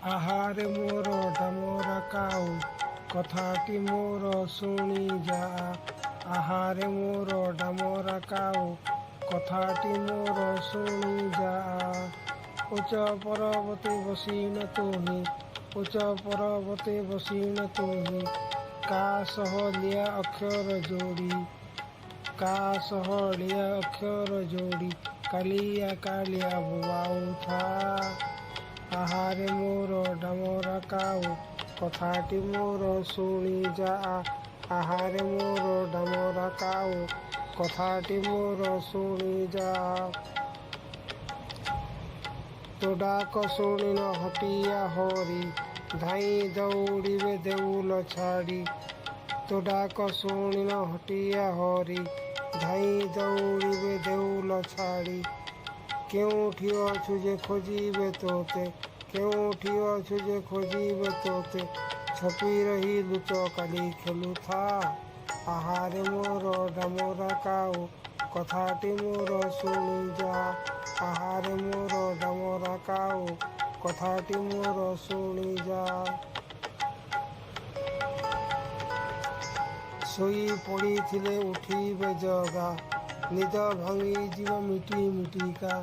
ଆହାରେ ମୋର ଡାମରା କାଉ, କଥାଟି ମୋର ଶୁଣି ଯା। ଆହାରେ ମୋର ଡାମରା କାଉ, କଥାଟି ମୋର ଶୁଣି ଯା। ଉଚ୍ଚ ପର୍ବତେ ବସିଣ ତୁହି, ଉଚ୍ଚ ପର୍ବତେ ବସିଣ ତୁହି, କା ସହ ଲିଆ ଅକ୍ଷର ଯୋଡ଼ି, କା ସହ ଲିଆ ଅକ୍ଷର ଯୋଡ଼ି, କାଲିଆ କାଲିଆ ବୋବାଉଥା। ଆହାରେ ମୋର ଡାମରା କାଉ, କଥାଟି ମୋର ଶୁଣି ଯା। ଆହାରେ ମୋର ଡାମରା କାଉ, କଥାଟି ମୋର ଶୁଣି ଯା। ତୋ ଡାକ ଶୁଣିଣ ହଟିଆ ହରି, ଧାଇଁ ଦଉଡ଼ିବେ ଦେଉଲ ଛାଡ଼ି। ତୋ ଡାକ ଶୁଣିଣ ହଟିଆ ହରି, ଧାଇଁ ଦଉଡ଼ିବେ ଦେଉଲ ଛାଡ଼ି। କେଉଁଠି ଅଛୁ ଯେ ଖୋଜିବେ ତୋତେ, କେଉଁଠି ଅଛୁ ଯେ ଖୋଜିବେ ତୋତେ, ଛପି ରହି ଲୁଚ କାଲି ଖେଲୁଥା। ଆହାରେ ମୋର ଡାମରା କାଉ, କଥାଟି ମୋର ଶୁଣି ଯା। ଆହାରେ ମୋର ଡାମରା କାଉ, କଥାଟି ମୋର ଶୁଣି ଯା। ଶୋଇ ପଡ଼ିଥିଲେ ଉଠିବେ ଜଗା, ନିଦ ଭାଙ୍ଗିଯିବ ମିଟି ମିଟିକା।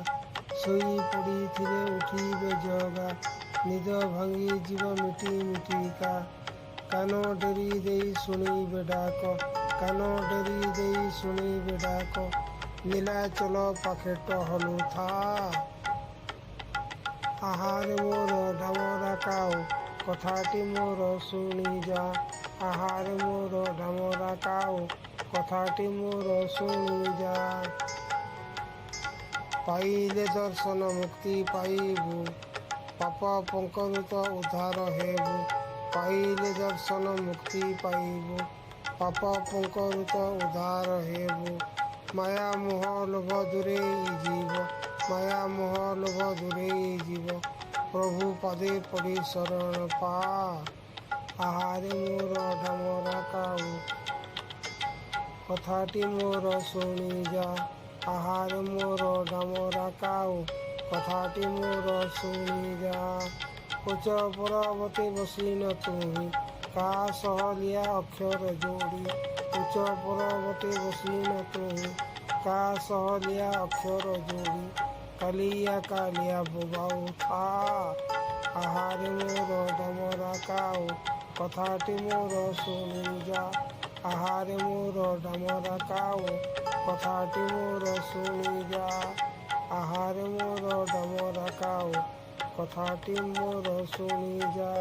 ଶୋଇ ପଡ଼ିଥିଲେ ଉଠିବେ ଜଗା, ନିଦ ଭାଙ୍ଗିଯିବ ମିଟି ମିଟିକା। କାନ ଡେରି ଦେଇ ଶୁଣିବେ ଡାକ, କାନ ଡେରି ଦେଇ ଶୁଣିବେ ଡାକ, ନୀଳାଚଳ ପାଖେ ଟହଲୁଥା। ଆହାରେ ମୋର ଡାମରା କାଉ, କଥାଟି ମୋର ଶୁଣି ଯା। ଆହାରେ ମୋର ଡାମରା କାଉ, କଥାଟି ମୋର ଶୁଣି ଯା। ପାଇଲେ ଦର୍ଶନ ମୁକ୍ତି ପାଇବୁ, ପାପ ପଙ୍କରୁ ତ ଉଦ୍ଧାର ହେବୁ। ପାଇଲେ ଦର୍ଶନ ମୁକ୍ତି ପାଇବୁ, ପାପ ପଙ୍କରୁ ତ ଉଦ୍ଧାର ହେବୁ। ମାୟା ମୋହ ଲୋଭ ଦୂରେଇ ଯିବ, ମାୟା ମୋହ ଲୋଭ ଦୂରେଇ ଯିବ, ପ୍ରଭୁ ପଦେ ପଡ଼ି ଶରଣ ପା। ଆହାରେ ମୋର ଡାମରା କାଉ, କଥାଟି ମୋର ଶୁଣି ଯା। ଆହାରେ ମୋର ଡାମରା କାଉ, କଥାଟି ମୋର ଶୁଣି ଯା। ଉଚ୍ଚ ପର୍ବତେ ବସିନ ତୁହି, କା ସହ ଲିଆ ଅକ୍ଷର ଯୋଡ଼ି। ଉଚ୍ଚ ପର୍ବତେ ବସିନ ତୁହି, କା ସହ ଲିଆ ଅକ୍ଷର ଯୋଡ଼ି, କାଲିଆ କାଲିଆ ବୋବାଉଥା। ଆହାରେ ମୋର ଡାମରା କାଉ, କଥାଟି ମୋର ଶୁଣି ଯା। ଆହାରେ ମୋର ଡାମରା କାଉ, କଥାଟି ମୋର ଶୁଣି ଯା। ଆହାରେ ମୋର ଡାମରା କାଉ, କଥାଟି ମୋର ଶୁଣି ଯା।